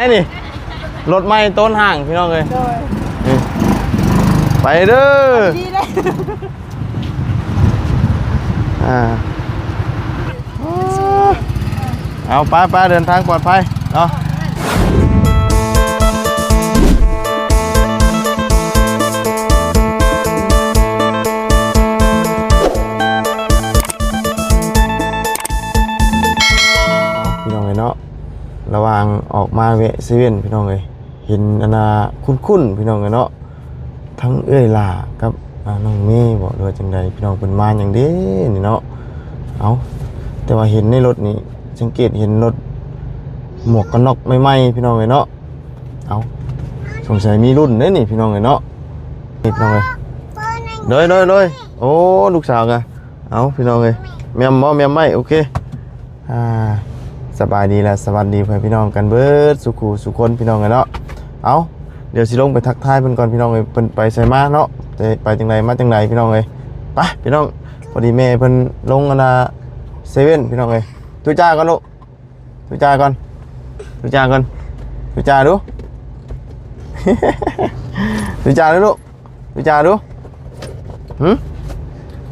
ໄອ້ນີ້ ລົດໃໝ່ໂຕນຫ້າງ ພີ່ນ້ອງເອີຍ ໂດຍ ນີ້ ໄປເດີ ດີເດ້ ອ່າ ເອົາ ໄປໆ ເດີນທາງປອດໄພເນາະ ພີ່ນ້ອງເອີຍເນາະ. ລະຫວ່າງອອກມາແວະເຊເວັ່ນ ພີ່ນ້ອງເອີຍ ເຫັນອັນນ່າຄຸ້ນໆ ພີ່ນ້ອງເອີຍເນາະ ທັງເອື້ອຍຫຼ້າກັບ ອ່າ ນ້ອງເມບໍ ຫຼືວ່າຈັ່ງໃດ ພີ່ນ້ອງ ເພິ່ນມາຫຍັງເດ້ນີ້ເນາະ. ເອົ້າ ແຕ່ວ່າເຫັນໃນລົດນີ້ ສັງເກດເຫັນລົດ ໝວກກັນນັອກໃໝ່ໆ ພີ່ນ້ອງເອີຍເນາະ. ເອົ້າ ສົງໄສມີລຸ້ນເດ້ນີ້ ພີ່ນ້ອງເອີຍເນາະ ນີ້ ພີ່ນ້ອງເອີຍ ໂດຍໆໆ ໂອ້ ລູກສາວກະ ເອົາ ພີ່ນ້ອງເອີຍ ແມ່ມບໍ່ ແມ່ມໄວ້ ໂອເຄ ອ່າ ສະບາຍດີ ແລະ ສະຫວັດດີພໍ່ແມ່ພີ່ນ້ອງກັນເບິດສູ່ຄູ່ສູ່ຄົນ ພີ່ນ້ອງເອີຍເນາະ. ເອົາ ດຽວຊິລົງໄປທັກທາຍເພິ່ນກ່ອນ ພີ່ນ້ອງເອີຍ ເພິ່ນໄປໃສມາເນາະ ໄປ ໄປຈັ່ງໃດມາຈັ່ງໃດ ພີ່ນ້ອງເອີຍ. ໄປ ພີ່ນ້ອງ ພໍດີແມ່ເພິ່ນລົງອັນນ່າເຊເວັ່ນ ພີ່ນ້ອງເອີຍ. ຕູຈາກ່ອນລູກ ຕູຈາກ່ອນ ຕູຈາກ່ອນ ຕູຈາດູ ຕູຈາດູລູກ ຕູຈາດູ ຫຶ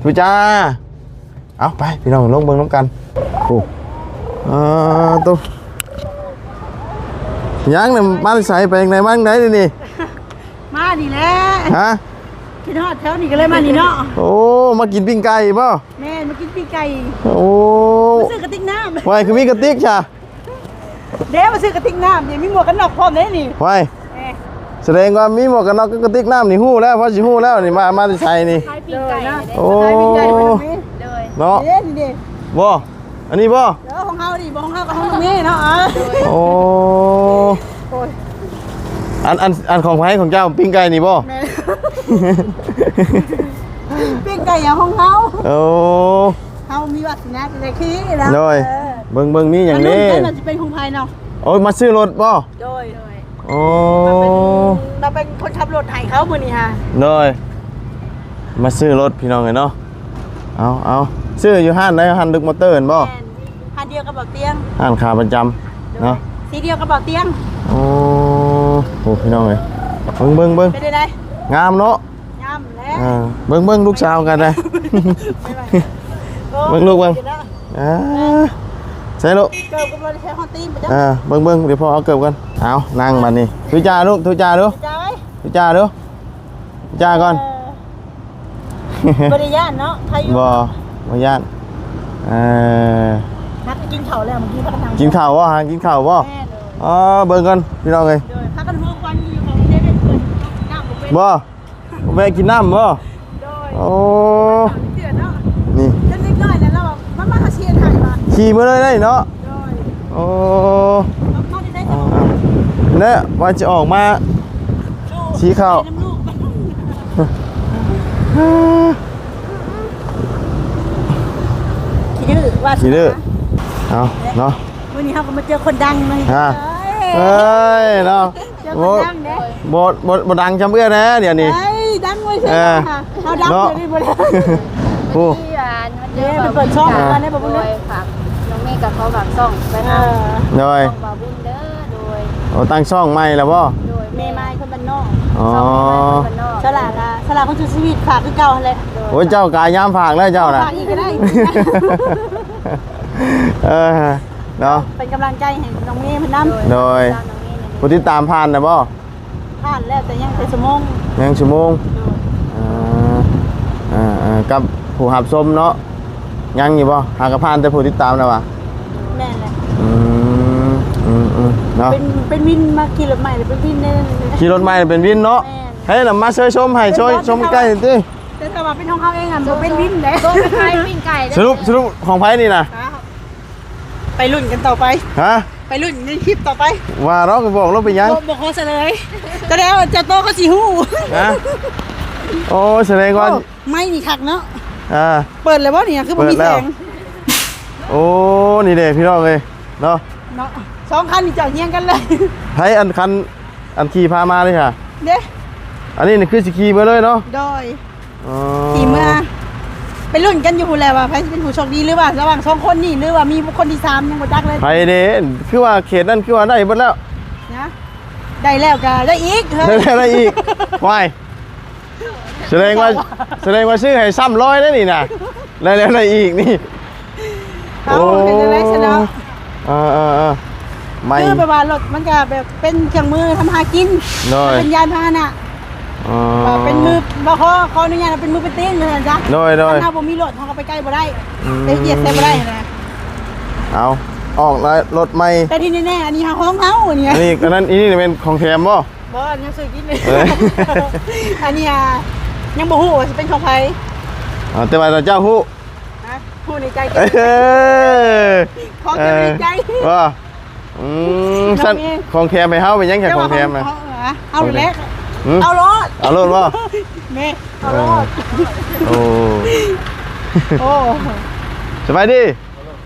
ຕູຈາ. ເອົາ ໄປ ພີ່ນ້ອງ ລົງເບິ່ງນຳກັນ. ໂອ້ ອ່າ ໂຕ ຍັງນະ ມາແຕ່ໃສ ໄປຈັ່ງໃດ ມາຈັ່ງໃດນີ້? ມານີ້ແຫຼະ ຮະ ຄິດຮອດແຖວນີ້ກະເລີຍມານີ້ເນາະ. ໂອ້ ມາກິນປີ້ງໄກ່ບໍ? ແມ່ນ ມາກິນປີ້ງໄກ່. ໂອ້ ມາຊື້ກະຕິກນ້ຳ. ຫວາຍ ຄືມີກະຕິກຊະ? ເດ້ ມາຊື້ກະຕິກນ້ຳ ນີ້ມີໝວກກັນນັອກພ້ອມເດ້ນີ້. ຫວາຍ ເອີ ສະແດງວ່າມີໝວກກັນນັອກກັບກະຕິກນ້ຳນີ້ ຮູ້ແລ້ວ ພໍຊິຮູ້ແລ້ວນີ້ ມາ ມາແຕ່ໃສນີ້? ຂາຍປີ້ງໄກ່. ໂອ້ ຂາຍປີ້ງໄກ່ ໂດຍ ເນາະ ເດ້ນີ້ເດ້ ບໍ່ ອັນນີ້ບໍ່? ເອີ ຂອງເຮົານີ້ ບໍ່ ຂອງເຮົາກັບຂອງນ້ອງເມເນາະ. ໂອ້ ໂອ້ຍ ອັນ ອັນ ອັນຂອງໃຜ ຂອງເຈົ້າ ປີ້ງໄກ່ນີ້ບໍ່? ແມ່ນ ປີ້ງໄກ່ຂອງເຮົາ. ໂອ້ ເຮົາມີວາສະໜາໄດ້ຂີ່ນະ. ໂດຍ ເອີ ເບິ່ງ ເບິ່ງມີຫຍັງເດ້ ມາລຸ້ນກັນວ່າຊິເປັນຂອງໃຜເນາະ. ໂອ້ຍ ມາຊື້ລົດບໍ່? ໂດຍ ໂອ້ ເຮົາເປັນ ເຮົາເປັນຄົນຂັບລົດໃຫ້ເຂົາມື້ນີ້ຫາ. ໂດຍ ມາຊື້ລົດ ພີ່ນ້ອງເອີຍເນາະ. ເອົາ ເອົາ ຊື້ຢູ່ຮ້ານໃດ? ຮ້ານດຶກມໍເຕີຫັ້ນບໍ່? ແມ່ນ ຮ້ານດຽວກັບບ່າວຕຽງ ຮ້ານຂາປະຈຳເນາະ. ໂດຍ ສີດຽວກັບບ່າວຕຽງ. ໂອ້ ໂອ້ ພີ່ນ້ອງເອີຍ ເບິ່ງ ເບິ່ງ ເບິ່ງ ເປັນໃດ? ງາມເນາະ. ງາມແລ້ວ ອ່າ ເບິ່ງ ເບິ່ງລູກສາວກັນນະ ເບິ່ງລູກເບິ່ງ. ອ່າ ໃສ່ລູກ ເກີບກັບລົດແທ້ຮອດຕີນໄປຈ້ະ. ອ່າ ເບິ່ງ ເບິ່ງ ດຽວພໍ່ເອົາເກີບກ່ອນ. ເອົາ ນັ່ງບາດນີ້ ທຸຈາລູກ ທຸຈາດູ ທຸຈາເອີຍ ທຸຈາດູ ທຸຈາກ່ອນ. ເອີ ບໍ່ໄດ້ຢ້ານເນາະ ໃຜຢູ່ ບໍ່ ບໍ່ຢ້ານ. ເອີ ຮັກກິນເຂົ້າແລ້ວ ມື້ກີ້ພາກັນນັ່ງ ກິນເຂົ້າບໍ່? ຫາກິນເຂົ້າບໍ່? ແມ່ນເລີຍ. ອໍ ເບິ່ງກ່ອນ ພີ່ນ້ອງເອີຍ ໂດຍ ພາກັນຫົວຄວັນຢູ່ຂອງເຊເວັ່ນ ເປີດນ້ຳບໍ່ເປັນ ບໍ່ ແວະກິນນ້ຳບໍ່? ໂດຍ ໂອ້ ເທື່ອເນາະ ນີ້ ຈົນເດັກນ້ອຍແລ້ວ ລາວວ່າ ມັນມາຫາຊິເຮັດໃຫ້ວ່າ ຂີ່ເມືອເລີຍໄດ້ເນາະ. ໂດຍ ໂອ້ ມາ ມາໄດ້ ອ່າ ແລະວ່າຈະອອກມາ ຊິເຂົ້າ ຂີ້ດື້ວ່າ ຂີ້ດື້ ເອົາເນາະ. ມື້ນີ້ເຮົາກໍມາເຈີຄົນດັງເນາະ ຮະ ເອີຍ ເອີຍເນາະ ເຈີຄົນດັງເດ້ ບໍ່ ບໍ່ ບໍ່ດັງຈຳເອື້ອຍແດ່ດຽວນີ້ ເອີຍ ດັງເວີຍ ເອີ ເຮົາດັງ ເນາະ ດຽວນີ້ບໍ່ໄດ້ ໂອ້ ເອີ ເພິ່ນເປີດຊ່ອງ ອ່າ ມາໃນບໍ່ບຸນເດີ ໂດຍ ຝາກ ນ້ອງເມກະຂໍຝາກຊ່ອງໄປ ເອີ ນຳ ໂດຍ ຊ່ອງບ່າວບຸນເດີ ໂດຍ ໂອ້ ຕັ້ງຊ່ອງໃໝ່ແລ້ວບໍ່? ໂດຍ ແມ່ມາຍຄົນບ້ານນອກ ອໍ ຊ່ອງແມ່ມາຍຄົນບ້ານນອກ ສາລາກະ ສາລາຄົນສູ້ຊີວິດ ຝາກຄືເກົ່າຫັ້ນແຫຼະ ໂດຍ ໂອ້ຍ ເຈົ້າກະຍາມຝາກແລ້ວເຈົ້ານະ ຝາກອີກກໍໄດ້ ເອີ ເນາະ ເປັນກຳລັງໃຈໃຫ້ນ້ອງເມເພິ່ນນຳ ໂດຍ ຜູ້ຕິດຕາມຜ່ານແລ້ວບໍ່? ຜ່ານແລ້ວ ແຕ່ຍັງແຕ່ຊົ່ວໂມງ ຍັງຊົ່ວໂມງ ໂດຍ ເອີ ເອີ ເອີ ກັບຜູ້ຮັບຊົມເນາະ ຍັງຢູ່ບໍ່? ຫາກະຜ່ານແຕ່ຜູ້ຕິດຕາມແລ້ວຫວາ? ແມ່ນແຫຼະ ອືມ ອືມ ອືມ ເນາະ ເປັນ ເປັນວິນ ມາຂີ່ລົດໃໝ່ເລີຍເປັນວິນເດ້ ຂີ່ລົດໃໝ່ເປັນວິນເນາະ ແມ່ນ ໃຫ້ນຳມາເຊີຍຊົມ ໃຫ້ຊ່ອຍຊົມໃກ້ໆ ຕິ ແຕ່ຖ້າວ່າເປັນຂອງເຮົາເອງຫັ້ນ ບໍ່ເປັນວິນເດ້ ໂຕໄປຂາຍປີ້ງໄກ່ເດ້ ສະຫຼຸບ ສະຫຼຸບຂອງໃຜນີ້ນະ? ໄປລຸ້ນກັນຕໍ່ໄປ ຮະ ໄປລຸ້ນໃນຄລິບຕໍ່ໄປ ວ່າເນາະ ກໍບອກລາວໄປຍັງ ບໍ່ ບໍ່ຂໍສະເໜີ ກໍແລ້ວເຈົ້າໂຕເຂົາຊິຮູ້ ຮະ ໂອ້ຍ ສະແດງວ່າ ໂອ້ ໄມ້ນີ້ຄັກເນາະ ອ່າ ເປີດແລ້ວບໍ່ນີ້ ຄືບໍ່ມີແສງ ໂອ້ ນີ້ເດ້ພີ່ນ້ອງເອີຍ ເນາະ ເນາະ ສອງຄັນນີ້ຈອດຮຽງກັນເລີຍ ໃຜອັນຄັນ ອັນຂີ່ພາມາເດ້ຫະ ເດ້ ອັນນີ້ນີ້ຄືຊິຂີ່ເບິດເລີຍເນາະ ໂດຍ ອໍ ຂີ່ເມືອ ໄປລຸ້ນກັນຢູ່ພຸ້ນແຫຼະວ່າໃຜຊິເປັນຜູ້ໂຊກດີ ຫຼືວ່າລະຫວ່າງສອງຄົນນີ້ ຫຼືວ່າມີບຸກຄົນທີສາມ ຍັງບໍ່ຈັກເລີຍ ໃຜເດ້ ຄືວ່າເຂດນັ້ນຄືວ່າໄດ້ເບິດແລ້ວ ນະ ໄດ້ແລ້ວກໍໄດ້ອີກເຮີ້ຍ ໄດ້ແລ້ວໄດ້ອີກ ວ້າຍ ສະແດງວ່າ ສະແດງວ່າຊື້ໃຫ້ຊ້ຳລອຍເດ້ນີ້ນະ ໄດ້ແລ້ວໄດ້ອີກນີ້ ເອົາ ໂອ້ ເຮັດຈັ່ງໃດຊັ້ນເນາະ ເອີໆໆ ໃໝ່ ຄືແບບວ່າລົດມັນກໍແບບເປັນເຄື່ອງມືທຳມາຫາກິນ ໂດຍ ເປັນຍານພາຫະນະ ອໍ ເປັນມື ບໍ່ ຂໍ ຂໍອະນຸຍາດເປັນມືເປັນຕີນວ່າຊັ້ນຊະ ໂດຍໆ ຄັນເຮົາບໍ່ມີລົດເຮົາກໍໄປໃກ້ບໍ່ໄດ້ ອືມ ໄປຫຽດໃສ່ບໍ່ໄດ້ນະ ເອົາ ອອກແລ້ວລົດໃໝ່ ແຕ່ທີ່ແນ່ໆ ອັນນີ້ເຮົາ ຂອງເຮົາ ອັນນີ້ ອັນນີ້ ອັນນັ້ນ ອັນນີ້ແມ່ນຂອງແຖມບໍ່? ບໍ່ ຍັງຊື້ກິນ ເອີ ອັນນີ້ ອ່າ ຍັງບໍ່ຮູ້ວ່າຊິເປັນຂອງໃຜ ອໍ ແຕ່ວ່າເຈົ້າຮູ້ ຮະ ຮູ້ໃນໃຈ ເອີ ຂອງເຈົ້າໃນໃຈ ເອີ ບໍ່ ອືມ ຊັ້ນ ນ້ອງເອ ຂອງແຖມໃຫ້ເຮົາ ເປັນຫຍັງແຕ່ຂອງແຖມນະ ເຮົາ ເອົາແຫຼະ ຫຶ ເອົາໂລດ ເອົາໂລດບໍ່? ແມ່ ເອົາໂລດ ເອີ ໂອ້ ໂອ້ ສະບາຍດີ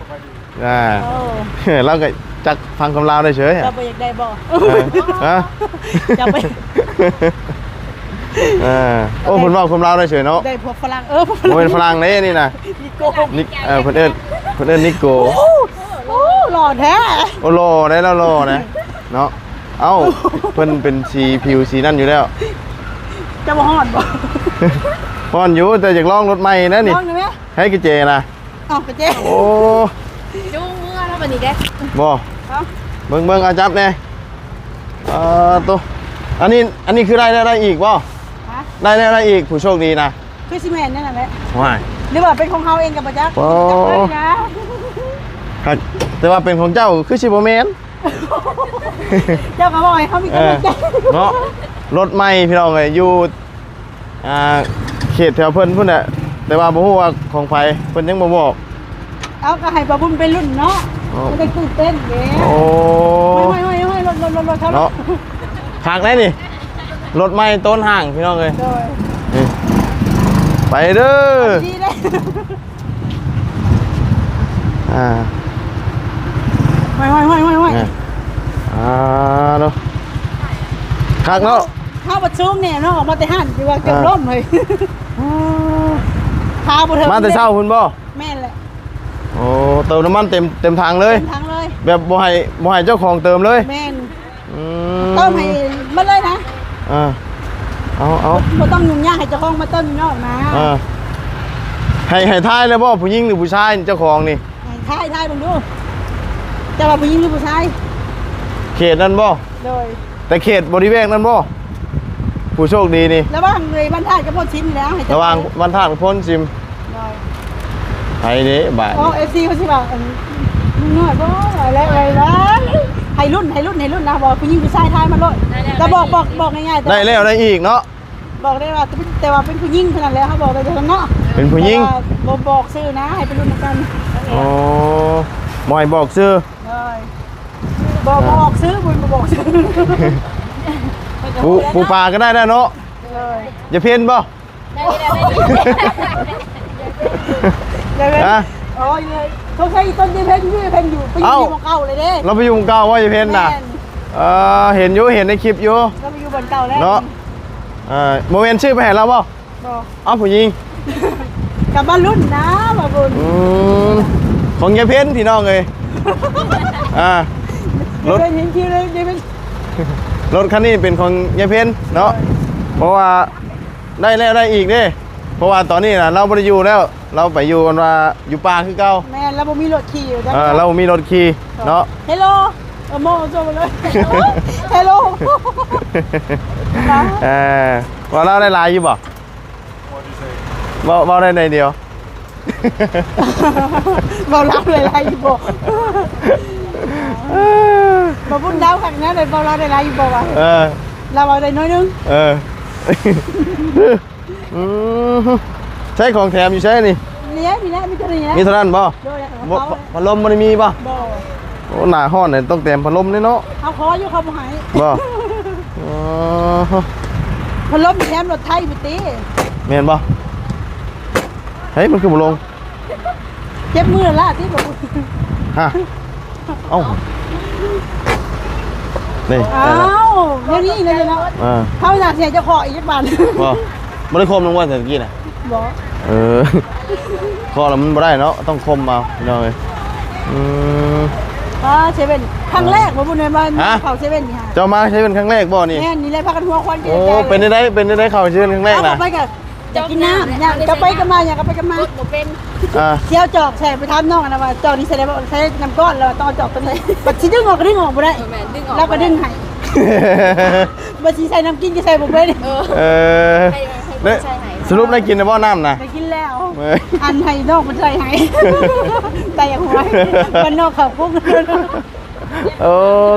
ອ່າ ໂອ້ ລາວກໍຈັກຟັງຄຳລາວໄດ້ເສີຍ ລາວບໍ່ຢາກໄດ້ບໍ່? ເອີ ຮະ ຈະໄປ ເອີ ໂອ້ ເພິ່ນເວົ້າຄຳລາວໄດ້ເສີຍເນາະ ໄດ້ພວກຝຣັ່ງ ເອີ ພວກຝຣັ່ງ ບໍ່ແມ່ນຝຣັ່ງເດ້ນີ້ນະ ນິໂກ ນິ ເອີ ເພິ່ນເອີ້ນ ເພິ່ນເອີ້ນນິໂກ ໂອ້ ໂອ້ ຫຼໍ່ແທ້ ໂອ້ ຫຼໍ່ໄດ໋ ລາວຫຼໍ່ໄດ໋ເນາະ ເອົ້າ ເພິ່ນເປັນສີຜິວສີນັ້ນຢູ່ແລ້ວ ເຈົ້າບໍ່ຮ້ອນບໍ່? ຮ້ອນຢູ່ ແຕ່ຢາກລອງລົດໃໝ່ນະນີ້ ລອງໄດ້ໄໝ? ໃຫ້ກະເຈນະ ເອົາກະເຈ ໂອ້ ຈູງເມືອແລ້ວບັດນີ້ເດ້ ບໍ່ ເອົ້າ ເບິ່ງໆ ເອົາຈັບແດ່ ເອີ ໂຕ ອັນນີ້ ອັນນີ້ຄືໄດ້ແລ້ວໄດ້ອີກບໍ່? ຮະ ໄດ້ແລ້ວໄດ້ອີກ ຜູ້ໂຊກດີນະ ຄືຊິແມ່ນແນວນັ້ນແຫຼະ ວ້າຍ ຫຼືວ່າເປັນຂອງເຮົາເອງກໍບໍ່ຈັກ ໂອ້ ຈັກເລີຍນະ ຫາກ ແຕ່ວ່າເປັນຂອງເຈົ້າຄືຊິບໍ່ແມ່ນ ເຈົ້າກໍເວົ້າໃຫ້ເຮົາມີກຳລັງໃຈ ເອີ ເນາະ ລົດໃໝ່ພີ່ນ້ອງເອີຍ ຢູ່ ອ່າ ເຂດແຖວເພິ່ນພຸ້ນແຫຼະ ແຕ່ວ່າບໍ່ຮູ້ວ່າຂອງໃຜ ເພິ່ນຍັງບໍ່ບອກ ເອົາ ກໍໃຫ້ບ່າວບຸນໄປລຸ້ນເນາະ ໂອ້ ມັນຈະຕື່ນເຕັ້ນເດ້ ໂອ້ ຫ້ອຍໆໆໆ ລົດໆໆໆ ເນາະ ຄັກໄດ໋ນີ້ ລົດໃໝ່ໂຕນຫ້າງພີ່ນ້ອງເອີຍ ໂດຍ ນີ້ ໄປເດີ ດີເດ້ ອ່າ ຫ້ອຍໆໆໆໆ ອ່າ ອ່າ ເນາະ ຄັກເນາະ ເຮົາບັດສູງແນ່ເນາະ ອອກມາແຕ່ຮ້ານຄືວ່າເກືອບລົ້ມເລີຍ ອ່າ ຂາບໍ່ເຖິງ ມາແຕ່ເຊົ້າພຸ້ນບໍ່? ແມ່ນແຫຼະ ໂອ້ ເຕີມນ້ຳມັນເຕັມ ເຕັມຖັງເລີຍ ເຕັມຖັງເລີຍ ແບບບໍ່ໃຫ້ ບໍ່ໃຫ້ເຈົ້າຂອງເຕີມເລີຍ ແມ່ນ ອືມ ເຕີມໃຫ້ໝົດເລີຍນະ ເອີ ເອົາໆ ບໍ່ຕ້ອງຫຍຸ້ງຍາກໃຫ້ເຈົ້າຂອງມາເຕີມຢູ່ນອກນະ ເອີ ໃຫ້ ໃຫ້ທາຍແລ້ວບໍ່ ຜູ້ຍິງຫຼືຜູ້ຊາຍເຈົ້າຂອງນີ້? ໃຫ້ທາຍ ທາຍເບິ່ງດູ ເຈົ້າວ່າຜູ້ຍິງຫຼືຜູ້ຊາຍ? ເຂດນັ້ນບໍ່? ໂດຍ ແຕ່ເຂດບໍລິເວນນັ້ນບໍ່? ຜູ້ໂຊກດີນີ້ ລະຫວ່າງເລີຍບ້ານທາດກັບໂພນຊິມນີ້ແຫຼະ ໃຫ້ເຈົ້າ ລະຫວ່າງບ້ານທາດກັບໂພນຊິມ ໂດຍ ໃຜເດ້ບາດນີ້ ໂອ້ ເອັຟຊີເພິ່ນຊິວ່າ ອັນ ໜ້ອຍບໍ່ ແລ້ວ ແລ້ວ ໃຫ້ລຸ້ນ ໃຫ້ລຸ້ນ ໃຫ້ລຸ້ນນະ ວ່າຜູ້ຍິງຜູ້ຊາຍທາຍມາໂລດ ແລ້ວບອກ ບອກ ບອກງ່າຍໆ ໄດ້ແລ້ວໄດ້ອີກເນາະ ບອກໄດ້ວ່າ ແຕ່ວ່າເປັນຜູ້ຍິງເທົ່ານັ້ນແຫຼະ ເຮົາບອກໄດ້ເທົ່ານັ້ນເນາະ ເປັນຜູ້ຍິງ ແຕ່ວ່າບໍ່ບອກຊື່ນະ ໃຫ້ໄປລຸ້ນນຳກັນ ອໍ ບໍ່ໃຫ້ບອກຊື່ ໂດຍ ບໍ່ ບໍ່ອອກຊື່ ບໍ່ ບໍ່ບອກຊື່ ປູ ປູປາກໍໄດ້ແລ້ວເນາະ ໂດຍ ຢ່າເພັນບໍ່? ໄດ້ ໄດ້ ໄດ້ ໄດ້ ຮະ? ໂອ້ຍ ສົງໄສອີ່ຕົນຊິເພັນຢູ່ ເພັນຢູ່ ໄປຢູ່ ເອົ້າ ທີ່ໝ່ອງເກົ່າເລີຍເດ້ ລາວໄປຢູ່ໝ່ອງເກົ່າວ່າຢ່າເພັນນະ ແມ່ນ ເອີ ເຫັນຢູ່ ເຫັນໃນຄລິບຢູ່ ລາວໄປຢູ່ບ່ອນເກົ່າແລ້ວ ເນາະ ເອີ ບໍ່ແມ່ນຊື້ໄປໃຫ້ລາວບໍ່? ບໍ່ ເອົ້າ ຜູ້ຍິງ ກັບບ້ານລຸ້ນນະ ບ້ານລຸ້ນ ອືມ ຂອງຍາຍເພັນ ພີ່ນ້ອງເອີຍ ອ່າ ລົດ ເພິ່ນເຫັນຄິວເລີຍ ເພິ່ນ ລົດຄັນນີ້ເປັນຂອງຍາຍເພັນເນາະ ເອີ ເພາະວ່າ ໄດ້ແລ້ວໄດ້ອີກເດ້ ເພາະວ່າຕອນນີ້ນະ ລາວບໍ່ໄດ້ຢູ່ແລ້ວ ລາວໄປຢູ່ອັນວ່າຢູ່ປ່າຄືເກົ່າ ແມ່ນ ລາວບໍ່ມີລົດຂີ່ ເອີ ລາວບໍ່ມີລົດຂີ່ເນາະ ເຮລໂລ ເອີ ໂມໂຈມາເລີຍ ເຮລໂລ ເອີ ເວົ້າລາວໄດ້ຫຼາຍຢູ່ບໍ່? ເວົ້າ ເວົ້າໄດ້ໜ້ອຍດຽວ ເວົ້າລາວໄດ້ຫຼາຍຢູ່ບໍ່? ບໍ່ບຸນລາວຄັກນະ ໄດ້ເວົ້າລາວໄດ້ຫຼາຍຢູ່ບໍ່ວະ? ເອີ ລາວເວົ້າໄດ້ໜ້ອຍໜຶ່ງ ເອີ ອືມ ໃຊ້ຂອງແຖມຢູ່ໃສນີ້? ນີ້ແຫຼະ ນີ້ແຫຼະ ມີເທົ່ານີ້ແຫຼະ ມີເທົ່ານັ້ນບໍ່? ໂດຍ ພັດລົມບໍ່ໄດ້ມີບໍ່? ບໍ່ ໂອ້ ໜ້າຮ້ອນນີ້ຕ້ອງແຖມພັດລົມເດ້ເນາະ ເຮົາຂໍຢູ່ ເຂົາບໍ່ໃຫ້ ບໍ່? ອໍ ພັດລົມແຖມລົດໄຖພຸ້ນຕິ ແມ່ນບໍ່? ເຮີ້ຍ ມັນຄືບໍ່ລົງ? ເຈັບມືລະຕິ ຮະ ເອົ້າ ນີ້ ອ້າວ ແນວນີ້ເລີຍເນາະ ອ່າ ເຮົາຢາກເສຍເຈົ້າຂອງອີກຈັກບາດ ບໍ່ ບໍ່ໄດ້ຄົມລົງວ່າແຕ່ຕະກີ້ນະ ບໍ່ ເອີ ເຄາະແລ້ວມັນບໍ່ໄດ້ເນາະ ຕ້ອງຄົມເອົາ ພີ່ນ້ອງເອີຍ ອືມ ອໍ ເຊເວັ່ນ ຄັ້ງແລກບໍ່ບຸນແມ່ນບໍ່? ຮະ? ເຂົ້າເຊເວັ່ນນີ້ຫາ ເຈົ້າມາເຊເວັ່ນຄັ້ງແລກບໍ່ນີ້? ແມ່ນ ນີ້ແຫຼະ ພາກັນຫົວຄວັນຢູ່. ໂອ້ ໃນໃຈເລີຍ. ເປັນຈັ່ງໃດ ເປັນຈັ່ງໃດ ເຂົ້າເຊເວັ່ນຄັ້ງແລກນະ? ເອົາ ເຂົ້າໄປກໍຢາກກິນນ້ຳ ຢາກ ເຈົ້າໄປກໍມາ ຢາກ ເຈົ້າໄປກໍມາ ກົດບໍ່ເປັນ. ອ່າ ຊິເອົາຈອກໃສ່ ໄປຖາມນ້ອງນະວ່າ ຈອກນີ້ໃສ່ໄດ້ບໍ່? ໃສ່ນ້ຳກ້ອນ ແລ້ວຕ້ອງເອົາຈອກຕົວໃດ? ບັດຊິດຶງອອກກໍດຶງອອກບໍ່ໄດ້. ເອີ ແມ່ນ ດຶງອອກ ແລ້ວກໍດຶງໃຫ້ ບໍ່ໄດ້ ບັດຊິໃສ່ນ້ຳກິນກໍໃສ່ບໍ່ເປັນ. ເອີ ເອີ ໃຫ້ ໃຫ້ເພິ່ນໃສ່ໃຫ້. ສະຫຼຸບໄດ້ກິນແລ້ວບໍ່ນ້ຳນະ? ໄດ້ກິນແລ້ວ. ເອີ ອັນໃຫ້ນ້ອງເພິ່ນໃສ່ໃຫ້ ໃສ່ຫົວ ບ້ານນອກເຂົ້າປຸ້ງ. ໂອ້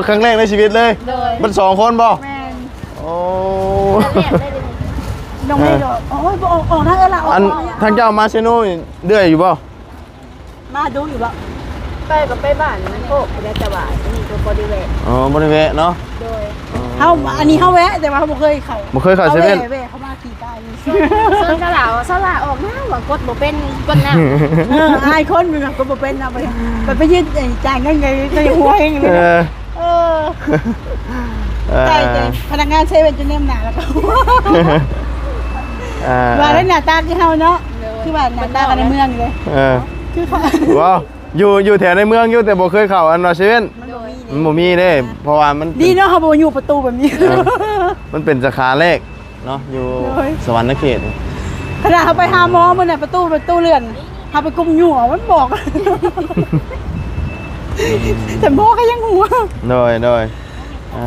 ຄັ້ງແລກໃນຊີວິດເລີຍ. ໂດຍ ມັນສອງຄົນບໍ່? ແມ່ນ. ໂອ້ ຄັ້ງແລກເລີຍ. ນ້ອງເມກໍ ເອີ ໂອ້ຍ ບໍ່ອອກ ອອກນະ ເອີ ລະ ອອກ. ອັນ ທາງເຈົ້າມາເຊໂນນີ້ເລື້ອຍຢູ່ບໍ່? ມາດູຢູ່ບໍ່? ໄປກໍໄປບ້ານນ້ຳໂຄກພຸ້ນແຫຼະ ແຕ່ວ່າອັນນີ້ກໍບໍ່ໄດ້ແວະ. ອໍ ບໍ່ໄດ້ແວະເນາະ. ໂດຍ ອໍ ເຮົາ ອັນນີ້ເຮົາແວະ ແຕ່ວ່າເຮົາບໍ່ເຄີຍເຂົ້າ ບໍ່ເຄີຍເຂົ້າເຊເວັ່ນ. ເຮົາແວະ ແວະເຂົ້າມາຂີ່ກາຍຢູ່. ເຊີນສາວ ສາວຫຼ້າອອກນະ ວ່າກົດບໍ່ເປັນ ກົດນ້ຳ. ເອີ ອາຍຄົນ ມັນກໍບໍ່ເປັນນະ ໄປ ໄປຢືນ ໄອ້ ຈ່າຍເງິນກໍ ກໍຍັງຫົວແຮງຢູ່. ເອີ ເອີ ເອີ ໃສ່ແຕ່ພະນັກງານເຊເວັ່ນຈົນແນມໜ້າແລ້ວກໍ ອ່າ ວ່າແລ້ວໜ້າຕາຄືເຮົາເນາະ. ໂດຍ ຄືວ່າໜ້າຕາກັນໃນເມືອງເລີຍ. ເອີ ຄືເຂົາ ບໍ່ ຢູ່ ຢູ່ແຖວໃນເມືອງຢູ່ ແຕ່ບໍ່ເຄີຍເຂົ້າອັນວ່າເຊເວັ່ນ. ໂດຍ ມັນບໍ່ມີເດ້ ເພາະວ່າມັນ ດີເນາະ ເຮົາບໍ່ຢູ່ປະຕູແບບນີ້. ເອີ ມັນເປັນສາຂາແລກເນາະ ຢູ່ ໂດຍ ສະຫວັນນະເຂດ. ຂະໜາດເຮົາໄປຫາໝໍມື້ນັ້ນ ປະຕູ ປະຕູເລື່ອນ ເຮົາໄປກຸມຍູ້ເອົາ ມັນບອກ ແຕ່ໝໍກໍຍັງຫົວ. ໂດຍ ໂດຍ ອ່າ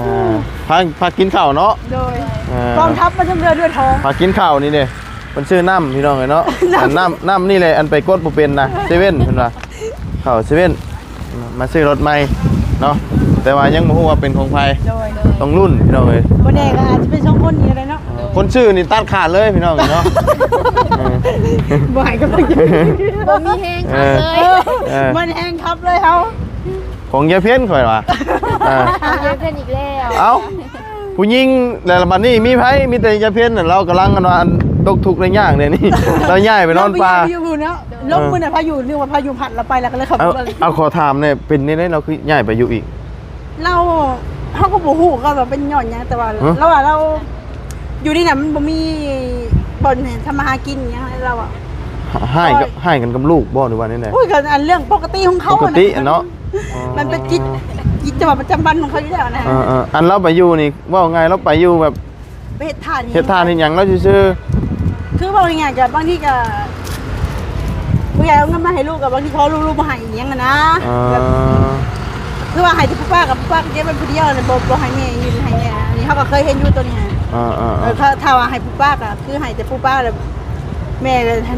ພາ ພາກິນເຂົ້າເນາະ. ໂດຍ ອ່າ ກອງທັບມາທັງເຮືອນດ້ວຍທ້ອງ. ພາກິນເຂົ້ານີ້ເດ້ ເພິ່ນຊື້ນ້ຳ ພີ່ນ້ອງເອີຍເນາະ. ນ້ຳ ອັນນ້ຳ ນ້ຳນີ້ແຫຼະ ອັນໄປກົດບໍ່ເປັນນະ ເຊເວັ່ນ ເພິ່ນວ່າ ເຂົ້າເຊເວັ່ນ ມາ ມາຊື້ລົດໃໝ່ເນາະ ແຕ່ວ່າຍັງບໍ່ຮູ້ວ່າເປັນຂອງໃຜ. ໂດຍ ຕ້ອງລຸ້ນ ພີ່ນ້ອງເອີຍ. ບໍ່ແນ່ກໍອາດຈະເປັນສອງຄົນນີ້ກໍໄດ້ເນາະ. ເອີ ຄົນຊື້ນີ້ຕັດຂາດເລີຍ ພີ່ນ້ອງເອີຍເນາະ. ເອີ ບໍ່ໃຫ້ກຳລັງໃຈ ບໍ່ມີແຮງຂັບເລີຍ. ເອີ ເອີ ບໍ່ມີແຮງຂັບເລີຍເຮົາ. ຂອງຍາເພັນຂ້ອຍວ່າ. ອ່າ ຂອງຍາເພັນອີກແລ້ວ. ເອົ້າ ຜູ້ຍິງແລ້ວບັດນີ້ມີໃຜ? ມີແຕ່ຍາເພັນນັ້ນ ລາວກຳລັງອັນວ່າອັນຕົກທຸກໄດ້ຍາກເດນີ້ ລາວຍ້າຍໄປນອນປ່າ. ລາວໄປຍ້າຍໄປຢູ່ພຸ້ນເນາະ. ລົມມື້ນັ້ນພາຍຸ ນຶກວ່າພາຍຸພັດລາວໄປ ລາວກໍເລີຍເຂົ້າ. ເອົ້າ ເອົາ ຂໍຖາມແດ່ ເປັນແນວໃດລາວຄືຍ້າຍໄປຢູ່ອີກ? ລາວ ເຮົາກໍບໍ່ຮູ້ຄືກັນວ່າເປັນຍ້ອນຫຍັງ ແຕ່ວ່າ ຮະ? ລາວວ່າລາວ ຢູ່ນີ້ນະ ມັນບໍ່ມີບ່ອນໃຫ້ທຳມາຫາກິນຫຍັງ ລາວວ່າ. ຮ້າຍກັບ ຮ້າຍກັນກັບລູກບໍ່ ຫຼືວ່າແນວໃດ? ໂອ້ຍ ກໍອັນເລື່ອງປົກກະຕິຂອງເຂົາ ປົກກະຕິຫັ້ນເນາະ. ອໍ ມັນເປັນກິດ ກິດຈະວັດປະຈຳວັນຂອງເຂົາຢູ່ແລ້ວນະ. ເອີໆ ອັນລາວໄປຢູ່ນີ້ ເວົ້າງ່າຍ ລາວໄປຢູ່ແບບ ໄປເຮັດທານ ເຮັດທານເຮັດຫຍັງລາວຊື່ໆ. ຄືເວົ້າງ່າຍໆ ກໍບາງທີກໍ ຜູ້ໃຫຍ່ເອົາເງິນມາໃຫ້ລູກ ກໍບາງທີຂໍລູກ ລູກບໍ່ໃຫ້ອີ່ຫຍັງຫັ້ນນະ. ອ່າ ແບບ ຄືວ່າໃຫ້ແຕ່ຜູ້ປ້າກັບຜູ້ປ້າກໍເກັບໄວ້ຜູ້ດຽວ ແລ້ວບໍ່ ບໍ່ໃຫ້ແມ່ຢືມໃຫ້ແມ່. ອັນນີ້ເຮົາກໍເຄີຍເຫັນຢູ່ຕົວນີ້. ອ່າໆໆ ເອີ ຖ້າ ຖ້າວ່າໃຫ້ຜູ້ປ້າກໍຄືໃຫ້ແຕ່ຜູ້ປ້າ ແລ້ວແມ່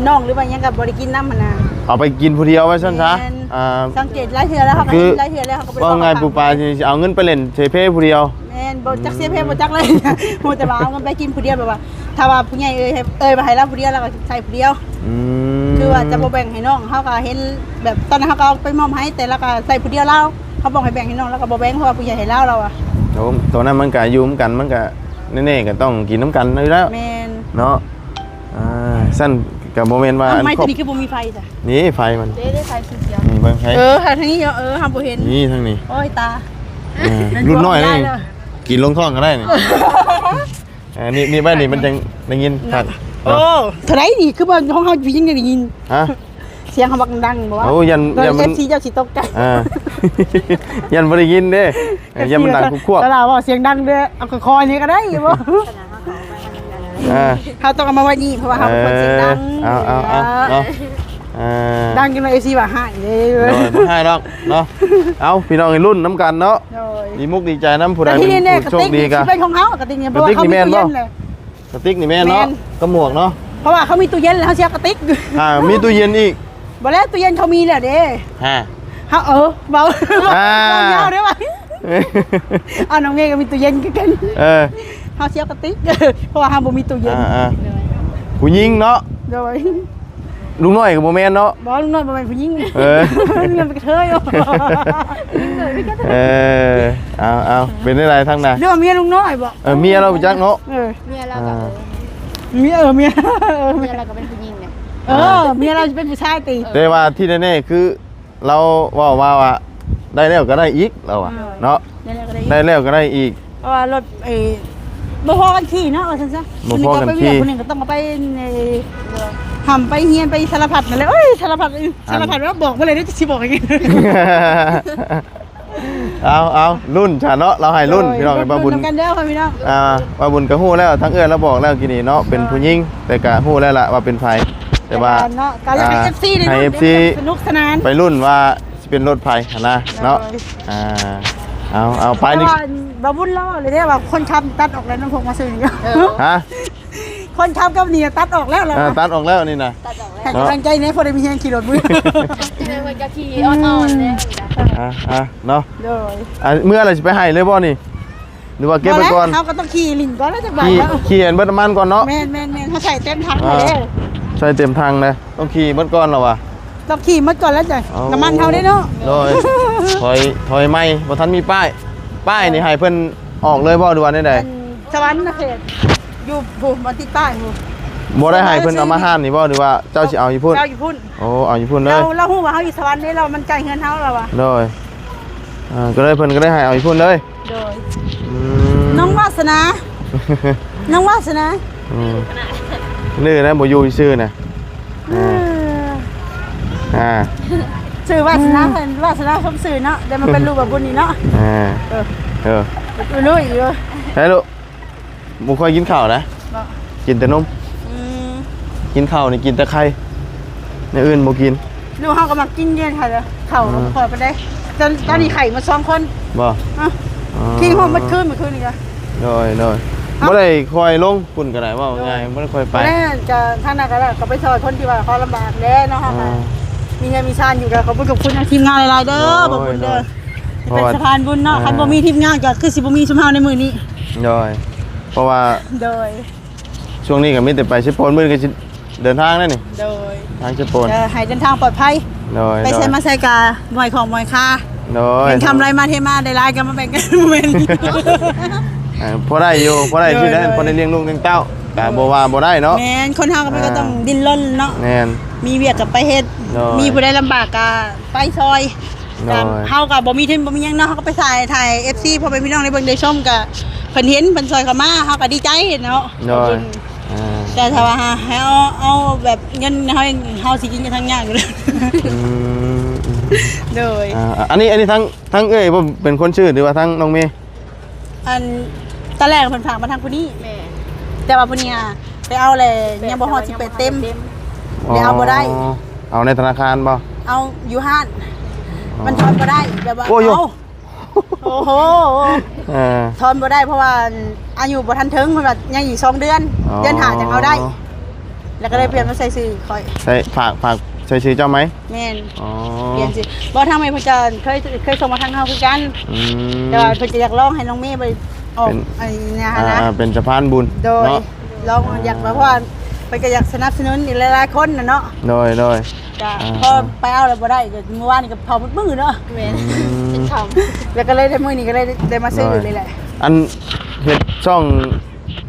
ນ້ອງ ຫຼືວ່າຫຍັງກໍບໍ່ໄດ້ກິນນຳຫັ້ນນະ. ເອົາໄປກິນຜູ້ດຽວວ່າຊັ້ນຊະ. ແມ່ນ. ອ່າ ສັງເກດຫຼາຍເທື່ອແລ້ວ ເຮົາກໍເຫັນຫຼາຍເທື່ອແລ້ວ ເຮົາກໍບໍ່ໄດ້ ເວົ້າງ່າຍ ເອົາ ປູ່ປາຊິເອົາເງິນໄປຫຼິ້ນເຊເພຜູ້ດຽວ. ແມ່ນ ບໍ່ຈັກເຊເພ ອືມ ບໍ່ຈັກເລີຍ ຮູ້ແຕ່ວ່າເອົາເງິນໄປກິນຜູ້ດຽວ ແບບວ່າ ຖ້າວ່າຜູ້ໃຫຍ່ເອີ່ຍ ເອີ່ຍມາໃຫ້ລາວຜູ້ດຽວ ລາວກໍໃຊ້ຜູ້ດຽວ. ອືມ ຄືວ່າຈະບໍ່ແບ່ງໃຫ້ນ້ອງ. ເຮົາກໍເຫັນແບບຕອນນັ້ນເຮົາກໍເອົາໄປມອບໃຫ້ ແຕ່ລາວກໍໃຊ້ຜູ້ດຽວລາວ. ເຮົາບອກໃຫ້ແບ່ງໃຫ້ນ້ອງ ລາວກໍບໍ່ແບ່ງ ເພາະວ່າຜູ້ໃຫຍ່ໃຫ້ລາວ ລາວວ່າ. ໂອ້ ຕອນນັ້ນມັນກໍຢູ່ນຳກັນ ມັນກໍແນ່ໆ ກໍຕ້ອງກິນນຳກັນຢູ່ແລ້ວ. ແມ່ນ ເນາະ. ອ່າ ຊັ້ນກໍບໍ່ແມ່ນວ່າ ເອົ້າ ອັນ ໄມ້ຕົວນີ້ຄືບໍ່ມີໄຟຈ້ະ? ນີ້ໄຟມັນ ເດ້ ໄຟຂຽວໆ ນີ້ເບິ່ງໄຟ. ເອີ ທາງນີ້ເນາະ ເອີ ເຮົາບໍ່ເຫັນ. ນີ້ທາງນີ້ ໂອ້ຍຕາ ເອີ ລຸ້ນນ້ອຍນີ້ ກິນລົງທ້ອງກໍໄດ້ນີ້. ເອີ ນີ້ ນີ້ໄວ້ນີ້ມັນຈັ່ງໄດ້ຍິນຄັກ. ໂອ້ ເນາະ ເທົ່າໃດນີ້ ຄືວ່າຂອງເຮົາຜູ້ຍິງໄດ້ຍິນ? ຮະ? ສຽງເຮົາບັກດັງບໍ່ວະ? ໂອ້ ຢ້ານ ຢ້ານມັນ ເອັຟຊີເຈົ້າຊິຕົກໃຈ. ອ່າ ຢ້ານບໍ່ໄດ້ຍິນເດ້ ຢ້ານມັນດັງຄວບໆ. ຕະຫຼາເວົ້າສຽງດັງເດີ້ ເອົາຄ່ອຍໆນີ້ກໍໄດ້ຢູ່ບໍ່? ອ່າ ເຮົາຕ້ອງເອົາມາໄວ້ນີ້ ເພາະວ່າເຮົາເປັນຄົນສຽງດັງ. ເອີ ເອົາ ເອົາ ເອົາ ເອົາ ອ່າ ດັງຈົນວ່າເອັຟຊີວ່າຮ້າຍເດ້. ໂດຍ ບໍ່ຮ້າຍດອກເນາະ. ເອົ້າ ພີ່ນ້ອງລຸ້ນນຳກັນເນາະ. ໂດຍ ດີມຸກດີໃຈນຳຜູ້ໃດເປັນຜູ້ໂຊກດີກໍ. ກະຕິກນີ້ຊິເປັນຂອງເຮົາ ກະຕິກນີ້ ເພາະວ່າເຮົາມີຕູ້ເຢັນເນາະ. ກະຕິກນີ້ແມ່ນເນາະ ກະໝວກເນາະ. ເພາະວ່າເຮົາມີຕູ້ເຢັນແລ້ວ ເຮົາຊິເອົາກະຕິກ. ອ່າ ມີຕູ້ເຢັນອີກ. ບໍ່ແລ້ວຕູ້ເຢັນເຂົາມີແລ້ວເດ້. ຮະ ເຮົາ ເອີ ເວົ້າ ອ່າ ເວົ້າຍາວເດ້ວ່າ. ເອົາ ນ້ອງເມກໍມີຕູ້ເຢັນຄືກັນ. ເອີ ເຮົາຊິເອົາກະຕິກ ເພາະວ່າເຮົາບໍ່ມີຕູ້ເຢັນ. ອ່າໆ ຜູ້ຍິງເນາະ. ໂດຍ ລຸງນ້ອຍກໍບໍ່ແມ່ນເນາະ. ບໍ່ ລຸງນ້ອຍບໍ່ແມ່ນຜູ້ຍິງ. ເອີ ລຸງນ້ອຍເປັນກະເທີຍ. ເອີ ເອົາໆ ເປັນຈັ່ງໃດທາງນັ້ນ ຫຼືວ່າເມຍລຸງນ້ອຍບໍ່? ເອີ ເມຍລາວບໍ່ຈັກເນາະ. ເອີ ເມຍລາວກໍ ອ່າ ເອີ ເມຍ ເອີ ເມຍ ເອີ ເມຍລາວກໍເປັນຜູ້ຍິງແຫຼະ. ເອີ ເມຍລາວຊິເປັນຜູ້ຊາຍຕິ. ແຕ່ວ່າທີ່ແນ່ໆຄື ລາວເວົ້າມາວ່າ ໄດ້ແລ້ວກໍໄດ້ອີກ ລາວວ່າ ເອີ ເນາະ. ໄດ້ແລ້ວກໍໄດ້ອີກ ໄດ້ແລ້ວກໍໄດ້ອີກ ເພາະວ່າລົດ ເອີ ບໍ່ພໍກັນຂີ່ເນາະ ວ່າຊັ້ນຊະ. ບໍ່ພໍກັນຂີ່ ຜູ້ໜຶ່ງກໍໄປວຽກ ຜູ້ໜຶ່ງກໍຕ້ອງໄປ ເອີ ຮ່ຳໄປຮຽນໄປສາລະພັດນັ້ນແຫຼະ. ເອີຍ ສາລະພັດ ເອີຍ ສາລະພັດ ເວົ້າບໍ່ໄດ້ເດ້ ຊິບອກຫຍັງ. ເອົາ ເອົາ ລຸ້ນຊະເນາະ ລາວໃຫ້ລຸ້ນ ໂດຍ ພີ່ນ້ອງ ລຸ້ນ ເບິ່ງ ລຸ້ນນຳກັນເດີ ພີ່ນ້ອງ ອ່າ ວ່າບຸນກໍຮູ້ແລ້ວ ທາງເອື້ອຍລາວບອກແລ້ວກີ້ນີ້ເນາະ ເປັນ ໂດຍ ຜູ້ຍິງ ແຕ່ກໍຮູ້ແລ້ວລະວ່າເປັນໃຜ ແຕ່ວ່າ ເນາະ ກໍຢາກໃຫ້ ອ່າ ເອັຟຊີ ໄດ້ ໃຫ້ ເອັຟຊີ ສະໜຸກສະໜານ ໄປລຸ້ນວ່າຊິເປັນລົດໃຜຫັ້ນນະ ໂດຍ ເນາະ ອ່າ ເອົາ ເອົາ ໄປນີ້ ແຕ່ວ່າບ່າວບຸນລາວເລີຍເດ້ວ່າຄົນຂັບຕັດອອກແລ້ວ ນ້ຳພົກມາຊື້ນີ້ ເອີ ຮະ? ຄົນຂັບກັບນີ້ຕັດອອກແລ້ວລະ ເອີ ຕັດອອກແລ້ວນີ້ນະ ຕັດອອກແລ້ວ ໃຫ້ກຳລັງໃຈແດ່ ພໍໄດ້ມີແຮງຂີ່ລົດມື້ ເອີ ເພິ່ນກໍຂີ່ອ່ອນໆແດ່ ອ່າ ອ່າ ເນາະ ໂດຍ ອ່າ ເມື່ອລະຊິໄປໃຫ້ເລີຍບໍ່ນີ້ ຫຼືວ່າເກັບໄວ້ກ່ອນ ບໍ່ແລ້ວ ເຮົາກໍຕ້ອງຂີ່ຫຼິ້ນກ່ອນແລ້ວຈັກບາດ ຂີ່ ເນາະ ຂີ່ໃຫ້ເບິດນ້ຳມັນກ່ອນເນາະ ແມ່ນໆໆ ເຮົາໃສ່ເຕັມຖັງ ອ່າ ໄວ້ເດ້ ໃສ່ເຕັມຖັງເດ້ ຕ້ອງຂີ່ເບິດກ່ອນລະວ່າ ຕ້ອງຂີ່ໝົດກ່ອນແລ້ວຈ້ະ ອໍ ນ້ຳມັນເຮົາເດ້ເນາະ ໂດຍ ຖອຍ ຖອຍໃໝ່ ບໍ່ທັນມີປ້າຍ ປ້າຍນີ້ໃຫ້ເພິ່ນອອກເລີຍບໍ່ ຫຼືວ່າແນວໃດ ອັນສະຫວັນນະເຂດ ຢູ່ພຸ້ນ ບ່ອນຕິດປ້າຍພຸ້ນ ບໍ່ໄດ້ໃຫ້ເພິ່ນເອົາມາຮ້ານນີ້ບໍ່ ຫຼືວ່າເຈົ້າຊິເອົາຢູ່ພຸ້ນ ເອົາຢູ່ພຸ້ນ ໂອ້ ເອົາຢູ່ພຸ້ນເລີຍ ລາວ ລາວຮູ້ວ່າເຮົາຢູ່ສະຫວັນເດ້ ລາວໝັ້ນໃຈເຮືອນເຮົາລາວວ່າ ໂດຍ ອ່າ ກໍເລີຍ ເພິ່ນກໍເລີຍໃຫ້ເອົາຢູ່ພຸ້ນເລີຍ ໂດຍ ອືມ ນ້ອງວາສະໜາ ນ້ອງວາສະໜາ ອືມ ນີ້ນະ ບໍ່ຢູ່ຊື່ນະ ເອີ ອ່າ ຊື່ວາສະໜາ ເພິ່ນວາສະໜາສົມຊື່ເນາະ ໄດ້ມາເປັນລູກບ່າວບຸນນີ້ເນາະ ອ່າ ເອີ ເອີ ເອີ ເອີ ເອີ ເອີ ເອີ ເອີ ບໍ່ຄ່ອຍກິນເຂົ້ານະ ບໍ່ ກິນແຕ່ນົມ ອືມ ກິນເຂົ້ານີ້ກິນແຕ່ໄຂ່ ແນວອື່ນບໍ່ກິນ ລູກເຮົາກໍມັກກິນເຢັນໄຂ່ເດີ ເຂົ້າກໍບໍ່ຄ່ອຍປານໃດ ຕອນ ຕອນນີ້ໄຂ່ໝົດສອງຄົນ ບໍ່ ອືມ ອໍ ກິນຮອດໝົດຄືນ ມື້ຄືນນີ້ກໍ ໂດຍ ໂດຍ ບໍ່ໄດ້ຄ່ອຍລົງພຸ້ນກໍໄດ້ ເວົ້າງ່າຍ ບໍ່ໄດ້ຄ່ອຍໄປ ແລ້ວກໍທາງນັ້ນກໍ ກໍໄປຊ່ອຍຄົນທີ່ວ່າເຂົາລຳບາກແດ່ເນາະ ເຮົາກໍ ອ່າ ມີເຮືອນມີຊານຢູ່ ກໍຂອບຄຸນ ຂອບຄຸນທາງທີມງານຫຼາຍໆເດີ ໂດຍ ຂອບຄຸນເດີ ໂດຍ ເປັນສະພານບຸນເນາະ ເພາະວ່າ ຄັນບໍ່ມີທີມງານກໍຄືຊິບໍ່ມີຊຸມເຮົາໃນມື້ນີ້ ໂດຍ ເພາະວ່າ ໂດຍ ຊ່ວງນີ້ກໍມີແຕ່ໄປເຊໂປນ ມື້ນີ້ກໍຊິເດີນທາງແລ້ວນີ້ ໂດຍ ທາງເຊໂປນ ເອີ ໃຫ້ເດີນທາງປອດໄພ ໂດຍ ໄປໃສມາໃສກໍມ່ວຍຂອງມ່ວຍຄາ ໂດຍ ເງິນຄຳໄຫຼມາເທມາ ໄດ້ຫຼາຍກໍມາແບ່ງກັນ ບໍ່ແມ່ນ ເອີ ພໍໄດ້ຢູ່ ພໍໄດ້ ໂດຍ ຊິໄດ້ ໂດຍ ພໍໄດ້ລ້ຽງລູກລ້ຽງເຕົ້າ ກໍບໍ່ວ່າບໍ່ໄດ້ເນາະ ແມ່ນ ຄົນເຮົາກໍມັນກໍ ອ່າ ຕ້ອງດີ້ນລົນເນາະ ແມ່ນ ມີວຽກກໍໄປເຮັດ ໂດຍ ມີຜູ້ໃດລຳບາກກໍໄປຊ່ອຍ ໂດຍ ເຮົາກໍບໍ່ມີທຶນບໍ່ມີຫຍັງເນາະ ເຮົາກໍໄປຖ່າຍ ຖ່າຍໃຫ້ເອັຟຊີ ພໍ່ແມ່ພີ່ນ້ອງໄດ້ເບິ່ງໄດ້ຊົມ ກໍເພິ່ນເຫັນເພິ່ນຊ່ອຍເຂົ້າມາ ເຮົາກໍດີໃຈເນາະ ໂດຍ ອ່າ ແຕ່ຖ້າວ່າໃຫ້ເຮົາເອົາແບບເງິນເຮົາ ເຮົາຊິກິນກັນທັງຍາກຢູ່ແລ້ວ ອືມ ໂດຍ ອ່າ ອັນນີ້ ອັນນີ້ທັງ ທັງເອື້ອຍບໍ່ເປັນຄົນຊື້ ຫຼືວ່າທັງນ້ອງເມ? ອັນຕອນແລກເພິ່ນຝາກມາທາງຜູ້ນີ້ ແມ່ນ ແຕ່ວ່າຜູ້ນີ້ຫາໄປເອົາແລ້ວຍັງບໍ່ຮອດສິບແປດເຕັມ ອໍ ແລ້ວເອົາບໍ່ໄດ້ ເອົາໃນທະນາຄານບໍ່? ເອົາຢູ່ຮ້ານ ອໍ ມັນທອນບໍ່ໄດ້ ແບບວ່າ ໂອ້ຍ ເອົາ ໂອ້ໂຫ ເອີ ທອນບໍ່ໄດ້ ເພາະວ່າອາຍຸບໍ່ທັນເຖິງ ເພິ່ນວ່າຍັງອີກສອງເດືອນ ອໍ ເດືອນຫ້າຈັ່ງເອົາໄດ້ ແລ້ວກໍເລີຍປ່ຽນມາໃສ່ຊື່ຂ້ອຍ ໃສ່ ຝາກ ຝາກໃສ່ຊື່ເຈົ້າໃໝ່? ແມ່ນ ອໍ ປ່ຽນຊື່ ບໍ່ ທາງແມ່ເພິ່ນກໍເຄີຍ ເຄີຍສົ່ງມາທາງເຮົາຄືກັນ ອືມ ແຕ່ວ່າເພິ່ນກໍຢາກລອງໃຫ້ນ້ອງເມໄປອອກ ເປັນ ອັນນີ້ນະ ອ່າ ເປັນສະພານບຸນ ໂດຍ ເນາະ ລອງ ອ່າ ຢາກ ເພາະວ່າເພິ່ນກໍຢາກສະໜັບສະໜູນອີກຫຼາຍໆຄົນນະເນາະ ໂດຍ ໂດຍ ກໍ ອ່າ ພໍໄປເອົາແລ້ວບໍ່ໄດ້ ກໍມື້ວານນີ້ກໍເຜົາໝົດມື້ເນາະ ແມ່ນ ອືມ ເປັນເຜົາ ແລ້ວກໍເລີຍໄດ້ ມື້ນີ້ກໍເລີຍໄດ້ມາຊື້ ໂດຍ ເລີຍແຫຼະ ອັນເຮັດຊ່ອງ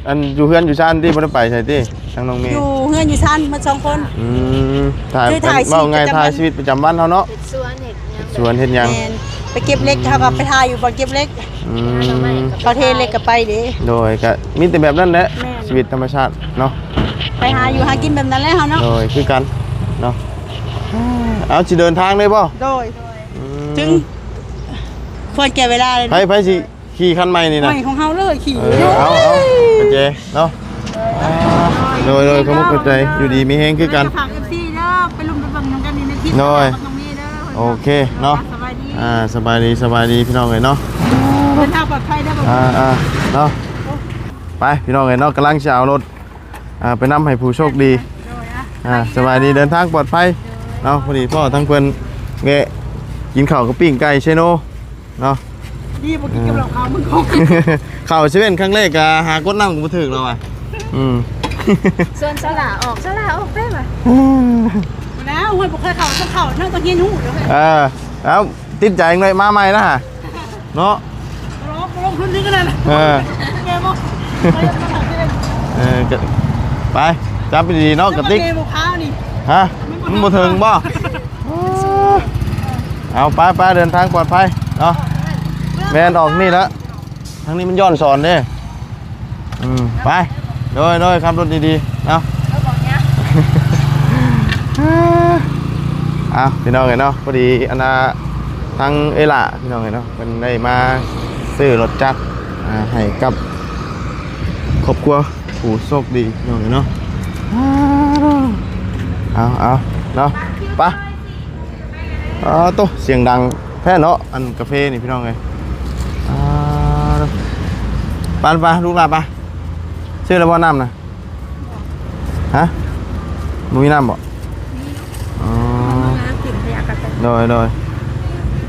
ອັນຢູ່ເຮືອນຢູ່ຊານຕິ ບໍ່ໄດ້ໄປໃສຕິ ທາງນ້ອງເມ? ຢູ່ເຮືອນຢູ່ຊານໝົດສອງຄົນ ອືມ ຖ່າຍ ຄືຖ່າຍ ເວົ້າງ່າຍ ຊີວິດປະຈຳວັນ ຖ່າຍຊີວິດປະຈຳວັນເຮົາເນາະ ເຮັດສວນເຮັດຫຍັງ ເຮັດສວນເຮັດຫຍັງ ແມ່ນ ໄປເກັບເຫຼັກ ເຮົາກໍໄປຖ່າຍຢູ່ບ່ອນເກັບເຫຼັກ ອືມ ເຂົາເທເຫຼັກກໍໄປເດ້ ໂດຍ ກໍມີແຕ່ແບບນັ້ນແຫຼະ ແມ່ນ ຊີວິດທຳມະຊາດເນາະ ໄປຫາຢູ່ຫາກິນແບບນັ້ນແຫຼະເຮົາເນາະ ໂດຍ ຄືກັນເນາະ ເອົາ ຊິເດີນທາງເລີຍບໍ່? ໂດຍ ອືມ ເຖິງຄວນແກ່ເວລາເລີຍ ໃຜ ໃຜຊິ ຂີ່ຄັນໃໝ່ນີ້ນະ ໃໝ່ຂອງເຮົາເລີຍຂີ່ ເອີ ເອົາ ເອົາ ໂອເຄເນາະ ໂດຍ ໂດຍ ຂອບໃຈ ຢູ່ດີມີແຮງຄືກັນ ຝາກເອັຟຊີເດີ ໄປລຸ້ນໄປເບິ່ງນຳກັນໃນຄລິບ ໂດຍ ກັບນ້ອງເມເດີ ໂອເຄເນາະ ສະບາຍດີ ອ່າ ສະບາຍດີ ສະບາຍດີພີ່ນ້ອງເອີຍເນາະ ເດີນທາງປອດໄພເດີ ອ່າ ອ່າ ເນາະ ໄປພີ່ນ້ອງເອີຍເນາະ ກຳລັງຊິເອົາລົດ ອ່າ ໄປນຳໃຫ້ຜູ້ໂຊກດີ ໂດຍ ອ່າ ສະບາຍດີ ເດີນທາງປອດໄພເນາະ ພໍດີພໍ້ທັງເພິ່ນແວະກິນເຂົ້າກັບປີ້ງໄກ່ເຊໂນ ເນາະ ດີບໍ່ກິນກັບເຫຼົ້າຂາວເມືອງຄົງ ເຂົ້າເຊເວັ່ນຄັ້ງແລກກະຫາກົດນ້ຳກໍບໍ່ຖືກແລ້ວວ່າ ອືມ ຊວນສາລາອອກ ສາລາອອກໄດ້ວ່າ ແລ້ວ ໂອ້ຍ ບໍ່ເຄີຍເຂົ້າ ຕ້ອງເຂົ້າເນາະ ຕ້ອງຮຽນຮູ້ເດີ ເອີ ເອົາ ຕິດໃຈໜ້ອຍ ມາໃໝ່ນະ ເນາະ ລອງ ລອງຂຶ້ນນີ້ກໍໄດ້ ເອີ ແມ່ນບໍ່ ເອີ ກໍໄປ ຈັບດີໆເນາະ ກະຕິກ ແມ່ນບໍ່ຂາວນີ້ ຮະ ມັນບໍ່ເຖິງບໍ່? ເອົາ ໄປໆ ເດີນທາງປອດໄພເນາະ ແມ່ນອອກນີ້ລະ ທາງນີ້ມັນຍ້ອນສອນເດ້ ອືມ ໄປ ໂດຍໆ ຂັບລົດດີໆ ເອົາ ເອົາ ພີ່ນ້ອງເອີຍເນາະ ພໍດີອັນນ່າ ທາງເອື້ອຍຫຼ້າພີ່ນ້ອງເອີຍເນາະ ເພິ່ນໄດ້ມາຊື້ລົດຈັກ ອ່າ ໃຫ້ກັບຄອບຄົວຜູ້ໂຊກດີພີ່ນ້ອງເອີຍເນາະ. ເອົາ ເອົາເນາະ ໄປ. ອ້າໂຕ ສຽງດັງແທ້ເນາະ ອັນກາເຟນີ້ພີ່ນ້ອງເອີຍ. ອ່າ ໄປ ໄປ ລູກຫຼ້າໄປ. ຊື້ແລ້ວບໍ່ນ້ຳນະ? ຮະ ບໍ່ມີນ້ຳບໍ່? ມີ. ອໍ ມາກິນພະຍາກາເຟ. ໂດຍ ໂດຍ.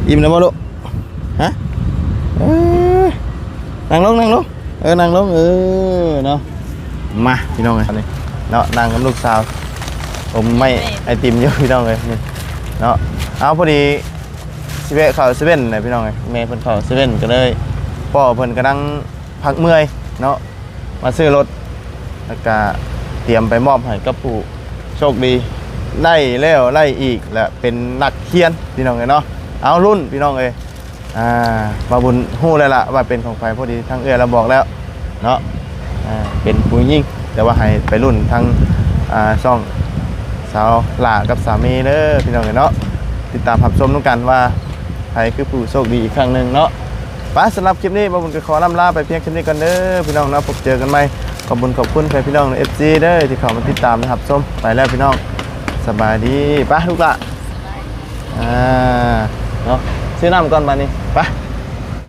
ອີ່ມແລ້ວບໍ່ລູກ? ຮະ ເອີ ນັ່ງລົງ ນັ່ງລົງ. ເອີ ນັ່ງລົງ ເອີ ເນາະ. ມາ ພີ່ນ້ອງເອີຍ ນີ້ເນາະ ນັ່ງກັບລູກສາວ ອົມໄມ້ໄອຕິມຢູ່ ພີ່ນ້ອງເອີຍ ນີ້ເນາະ. ເອົາ ພໍດີຊິແວະເຂົ້າເຊເວັ່ນແຫຼະ ພີ່ນ້ອງເອີຍ ແມ່ເພິ່ນເຂົ້າເຊເວັ່ນ ກໍເລີຍພໍ້ເພິ່ນກຳລັງພັກເມື່ອຍເນາະ ມາຊື້ລົດ ແລ້ວກະຕຽມໄປມອບໃຫ້ກັບຜູ້ໂຊກດີ ໄດ້ແລ້ວໄດ້ອີກ ແລະ ເປັນນັກຮຽນ ພີ່ນ້ອງເອີຍເນາະ. ເອົາ ລຸ້ນ ພີ່ນ້ອງເອີຍ. ອ່າ ບ່າວບຸນຮູ້ແລ້ວລະວ່າເປັນຂອງໃຜ ພໍດີທາງເອື້ອຍລາວບອກແລ້ວເນາະ. ອ່າ ເປັນຜູ້ຍິງ ແຕ່ວ່າໃຫ້ໄປລຸ້ນທາງ ອ່າ ຊ່ອງສາວຫຼ້າກັບສາມີເດີ ພີ່ນ້ອງເອີຍເນາະ. ຕິດຕາມຮັບຊົມນຳກັນວ່າໃຜຄືຜູ້ໂຊກດີອີກຄັ້ງໜຶ່ງເນາະ. ໄປ ສຳລັບຄລິບນີ້ ບ່າວບຸນກໍຂໍລ່ຳລາໄປພຽງເທົ່ານີ້ກ່ອນເດີ ພີ່ນ້ອງເນາະ. ພົບເຈີກັນໃໝ່. ຂອບບຸນຂອບຄຸນແຟນພີ່ນ້ອງ ເອັຟຊີ ເດີ ທີ່ເຂົ້າມາຕິດຕາມ ແລະ ຮັບຊົມ. ໄປແລ້ວ ພີ່ນ້ອງ ສະບາຍດີ. ໄປ ລູກຫຼ້າ. ອ່າ ເນາະ ຊື້ນ້ຳກ່ອນບາດນີ້ ໄປ.